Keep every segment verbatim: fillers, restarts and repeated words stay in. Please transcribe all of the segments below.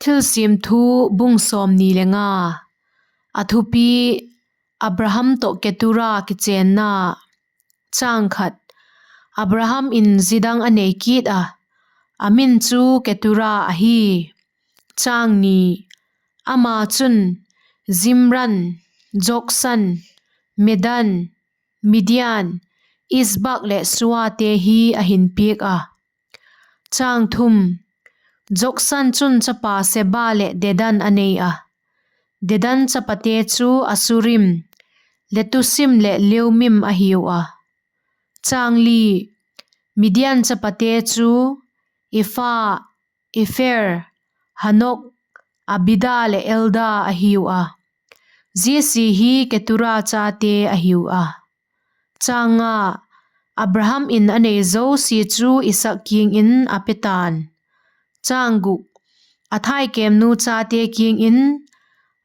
Thilsiam Thu, bung sawmni le nga. A thupi: Abraham tawh Ketura kichênna. Chang khat. Abraham in zi dang a nei kit a, a min chu Ketura ahi. Chang ni. Ama chun Zimran, Joksan, Medan, Midian, Isbak leh Suate hi a hin piak a. Chang thum. Joksan chun chapa Seba leh Dedan a nei a. Dedan chapate chu Asurim, Letusim leh Leumim a hiu a. Chang li. Midian chapate chu Epha, Epher, Hanok, Abida leh Elda a hiu a. Zia si hi Ketura chate a hiu a. Chang nga. Abraham in a nei zosia chu Isaak kiang in a pe ta'n. Chang guk. A thaikêmnu chate kiang in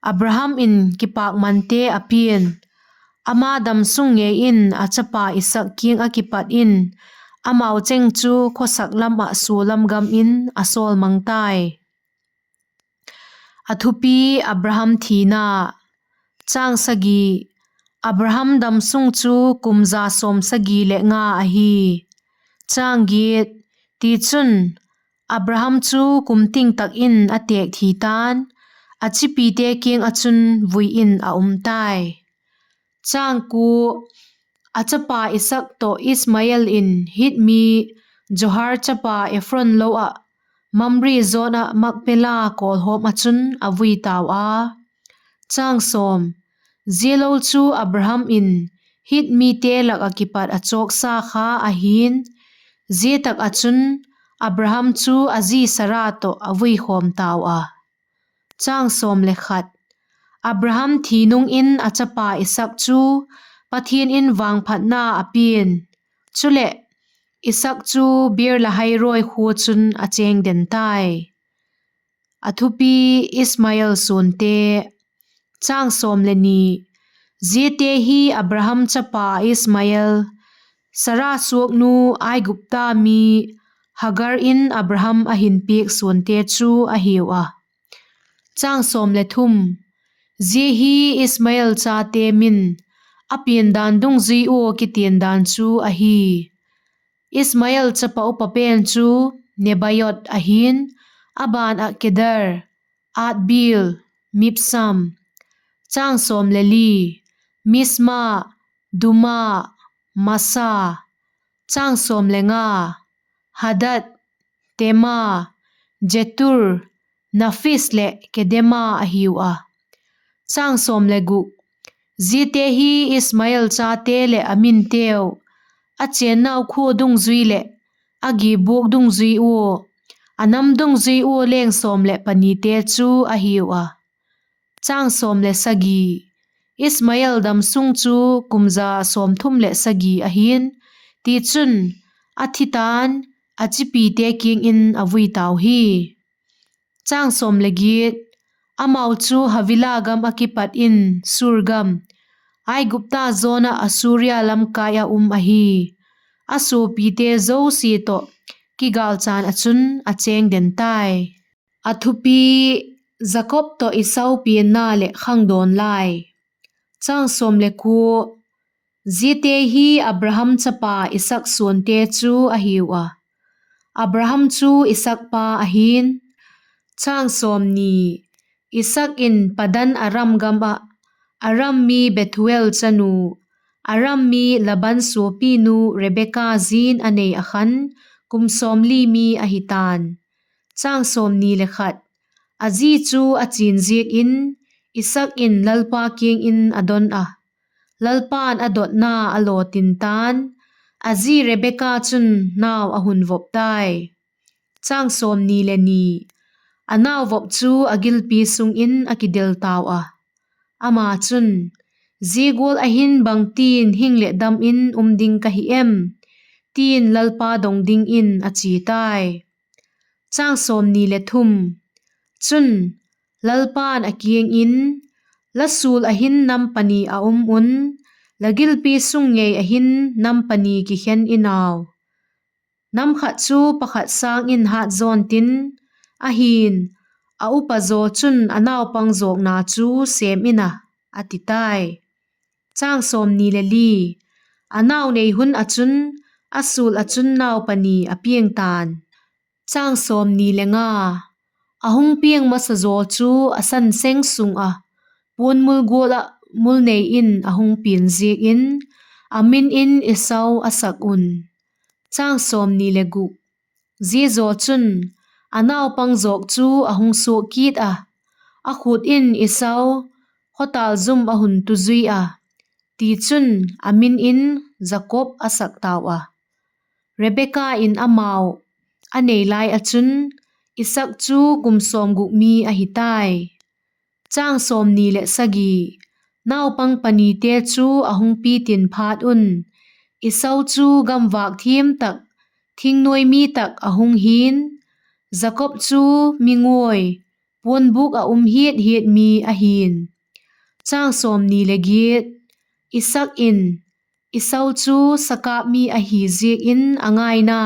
Abraham in kipakmante a pia'n; ama damsung ngei in a chapa Isaak kiang ah kipat in amau cheng chu khawsak lam ah sualam gam in a sawl mang tai. A thupi: Abraham thina. Chang sagi. Abraham damsung chu kum za sawmsagi leh nga ahi. Chang giat. Tichun, Abraham chu kum ting tak in a têk thi ta'n, a chipite kiang ah chun vui in a um tai. Chang kua. A chapa Isaak tawh Ismael in Hit mi Johar chapa Ephron lo ah, Mamre zawn ah Makpela kawlhawm ah chun a vui tau a. Chang sawm. Zia lo chu Abraham in Hit mite lak ah kipat a chawksa kha ahi'n; zia tak ah chun Abraham chu a zi Sara tawh a vui khawm tau a. Chang sawm le khat. Abraham thi nung in a chapa Isaak chu Pathian in vangphatna a pia'n; chuleh, Isaak chu Beer-lahai-roi khua chun a chêng den tai. A thupi: Ismael suante. Chang sawm le ni. Ziate hi Abraham chapa Ismael, Sara suaknu, Aigupta mi Hagar in Abraham a hin piak suante chu a hiu a. Chang sawm le thum. Zia hi Ismael chate min, a pian dan dungzui ua kitian dan chu ahi: Ismael chapa upa pen chu Nebaiot ahi'n, a ban ah Kedar, Adbeel, Mibsam. Chang sawm le li. Misma, Duma, Massa. Chang sawm le nga. Hadad, Tema, Jetur, Naphis leh Kedema a hiu a. Chang sawm le guk. Ziate hi Ismael chate leh a minteu, a chênnau khua dungzui leh a gibuak dungzui ua, a nam dungzui ua leng sawm leh panite chu a hiu a. Chang sawm le sagi. Ismael damsung chu kum za sawmthum leh sagi ahi'n; tichun, a thi ta'n, a chipite kiang in a vui tau hi. Chang sawm le giat. Amau chu Havila gam ah kipat in Sur gam, Aigupta zawn ah Assuria lamkai ah um ahi. A suapite zosia tawh kigâlchan ah chun a chêng den tai. A thupi: Jakob tawh Esau pianna leh khangdawn lai. Chang sawm le kua. Ziate hi Abraham chapa Isaak suante chu a hiu a. Abraham chu Isaak pa ahi'n. Chang sawmni. Isaak in Padan Aram gam ah, Aram mi Bethuel chanu, Aram mi Laban suapinu Rebeka zi'n a nei ah khan, kum sawmli mi ahi ta'n. Chang sawmni le khat. A zi chu a chin ziak in, Isaak in Lalpa kiang in a don a, Lalpa'n a dotna a lawtin ta'n, a zi Rebeka chun nau a hun vop tai. Chang sawmni le ni. A nau vop chu a gilpi sung in a kidel tau a. Ama chun, Zia gual ah hin bangtin hing leh dam in um ding ka hi em? ti'n Lalpa dong dingin a chia tai. Chang sawmni le thum. Chun, Lalpa'n a kiang in, La sul ah hin nam pani a um un, la gilpi sung ngei ah hin nam pani kikhen in au. Nam khat chu pakhat sâng in hât zawn tin, ahi'n, a upa zaw chun a naupang zawkna chu sêm in a, a ti tai. A nau nei hun ah chun, a sual ah chun nau pani a piang ta'n. A hung piang masa zaw chu a san seng sung ah, puan mul gual ah mul nei in a hung pian ziak in, a min in Esau a sak un. Zia zaw chun, a naupang zawk chu a hung suak kit a, a khut in Esau khawtâl zum a hun tu zui a; tichun, a min in Jakob a sak tau a. Rebeka in amau a nei lai ah chun, Isaak chu kum sawmguk mi ahi tai. Naupang panite chu a hung pitin phat un, Esau chu gamvâk thiam tak, thingnuai mi tak a hung hi'n; Jakob chu minguai, puanbûk ah um hiat hiat mi ahi'n. Isaak in Esau chu sakâp mi ahi ziak in a ngaina,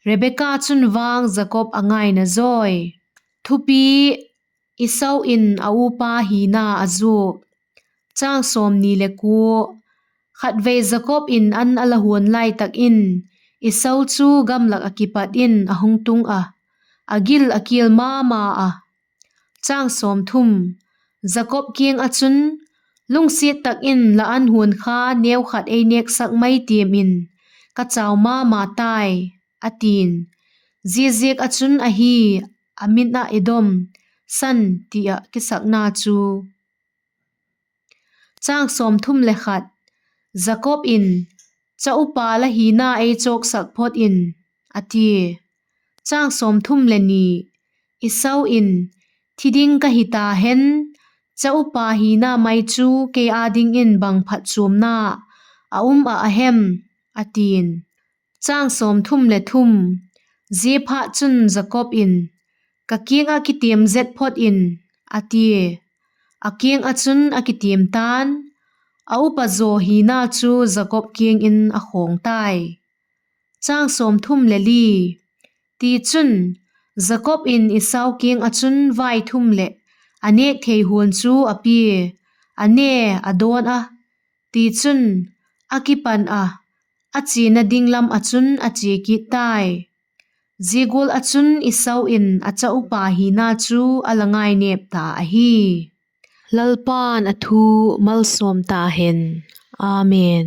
Rebeka chun vang Jakob a ngaina zawi. Thupi: Esau in a upa hina a zuak. Khatvei Jakob in an a la huan lai tak in, Esau chu gamlak ah kipat in a hung tung a, a gil a kial ma ma a. Jakob kiang ah chun, Lungsiat tak in la an huan kha neukhat ei nêksak mai tiam in, ka chau ma ma tai, a ti'n. Ziaziak ah chun ahi, a min ah Edom, San ti ah kisakna chu. Jakob in, Cha upa la hina ei chawksak phot in, a tia. Esau in, Thi ding ka hita hen, cha upa hina mai chu kei â dingin bang phatchuamna a um ah a hem? a ti'n. Ziaphatchun, Jakob in, Ka kiang ah kitiam zet phot in, a tia. A kiang ah chun a kitiam ta'n, a upa zaw hina chu Jakob kiang in a khawng tai. Tichun, Jakob in Esau kiang ah chun vaithum leh a nêk thei huan chu a pia, a ne, a dawn a; tichun, a kipan ah, a chiana ding lam ah chun a chia kit tai. Zia gual ah chun Esau in a cha upa hina chu a la ngainêp ta ahi. Lalpa'n a thu malsawm ta hen. Amen.